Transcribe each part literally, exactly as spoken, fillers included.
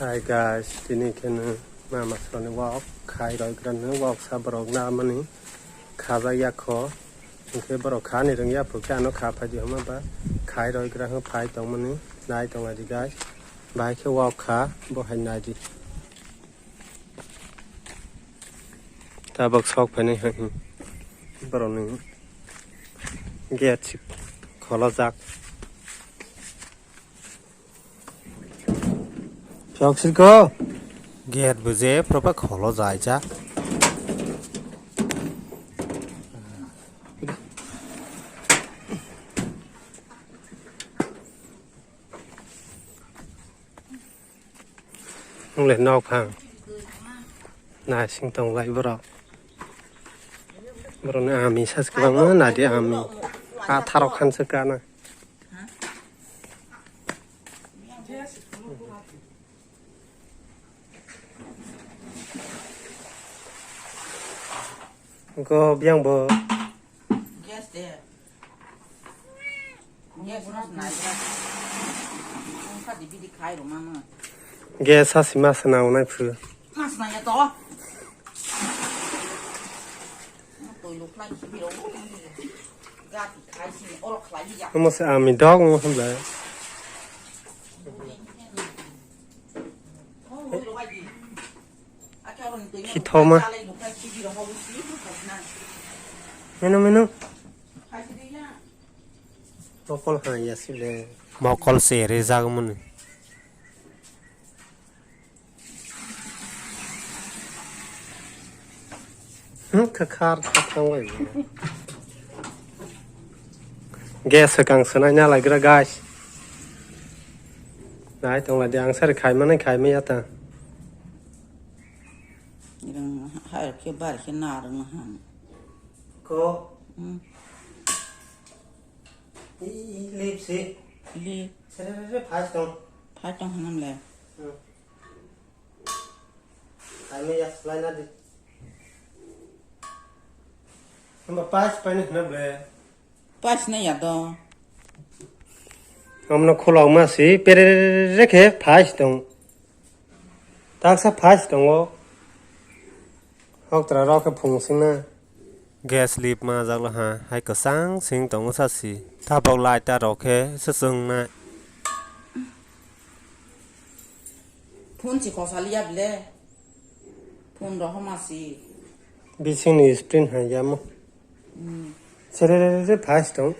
Hi guys, tini kheno mama soni wak khai roi grano wak sa borok na mani khaja yakho. Hwnkhe borok khani rwngya phukhe ano kha phaidi hwnba ba khai roi gra hwn phai tongmani nai tonglaidi guys. Bahai khe wak kha bo hai naidi. Tabok sok phainai hai borokni gate si kholojak. Phiok sirko. Gate bo je phroba kholo jaijak. Wng le nok phang. Naising tong lai borok. Borokni ami sas kwbangma nadi ami. A tharok khan se kana. Go biang bo. Gas de. Gas mas nai gas. Ang sa di bidi khai ro mama. Gas sa si mas na unai phu. Mas nai ya to. Toi lo khlai si biro. Gati khai si oro khlai ya. Mo se ami dog mo hum le. Hithoma. Menu, menu. Mokol ha ya sile. Mokol se re jagmani. Hmm, kakhar, kakhar wai. Gas kang sanai na lagra, guys. Nai tong la di ang sari khai mani khai maya ta. Rang hai ke bar ke na rang han. Ko. Hmm. I, i, lip si. Lip. Sere, sere, phai tong. Phai tong hanam le. Hmm. Kaimai ya, slai na di. Hamba pas paina hwnna ble. Pas na ya do. Amno khulok ma si, perere khe phai tong. Taksa phai tongo. Hoktra rok khe phung sing na. Gas lip ma jak lo ha, hai kwchang sing tongo sa si. Tabok light ta rok khe se chwng nai. Phone si khosa liya ble. Phone rohoma si. Bising ni screen hai ya mo. Hmm. Sere re re re phai tong.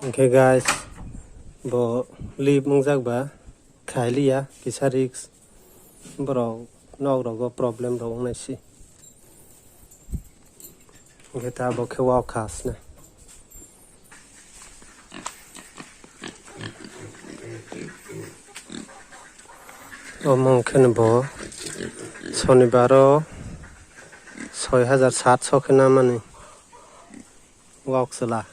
Okay guys, bo lip mung jak ba. Khailiya kisa risk, borok nok rogo problem rok wngnai si. Hwnkhe ta bo khe wak khasna. Omo hwnkhe no bo sonibaro soi hajar satso khe namani. Wak chwla.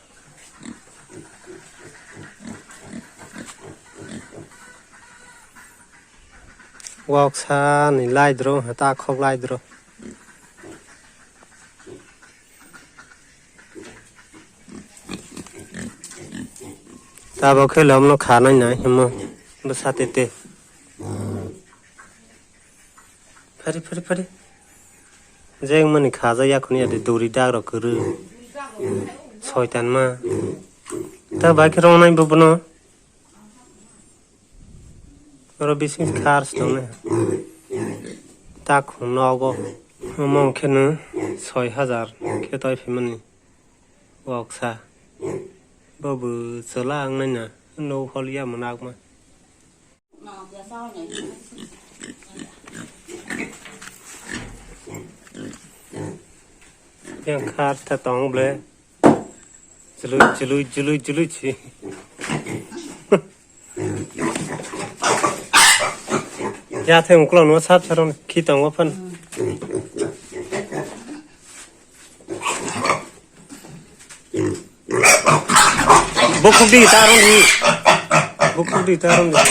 Wak sa ni lai dro, ta khok lai dro. Tabok khe lom no kha nai nai himo bwsa tete. Phari, phari, phari. Jeng mani khaja yakhuni yadi duri dag rok kwrwi. Soitan ma. Ta bai khe rongnai bo bono. Oro bising khar stongnai. Ta khum nogo. Omo khe no soi hajar khe toi phimani. Wak sa. Bo bo chwla ang nai na. No hol ya mwnakma. Yang khat ta tong ble. Chului, chului, chului, chului chi. Ya thai ungkla no sat saron khi tong wa phan. Bukhuk di, ta rung di. Bukhuk di, ta rung di.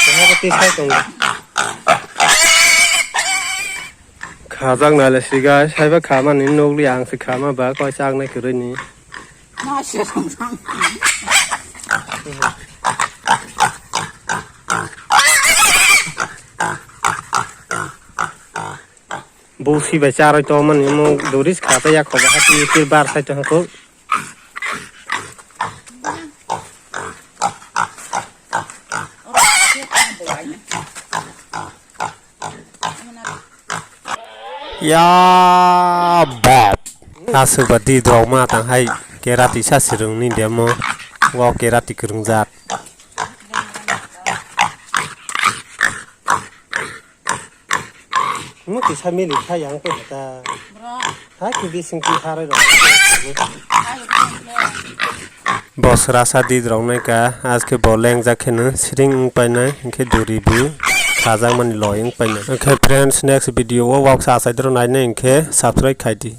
Keha ko tisai tong. Hajak nai le si guys, haiba khamani nukli ang se khama ba koi chaknai kwrwini. Ma se song song. Bo si bai charoi tongmani mo duris kha ta yak khoba hati tir bar sai tong ko. Ya bap. Aswk ba di drok ma tang hai kerati sa sirung ni demo. Wo kerati kwrwngjak. Mo kisa mili kha yang ko ta. Hai ki bising ki harai rok. Bo srasa di drok nai ka, aske bo lengjak khe no siring wng painai, hwnkhe duri bo khajakmani loi wng painai. Hwnkhe friends, next video o wak sa achai doro nainai hwnkhe subscribe khai di.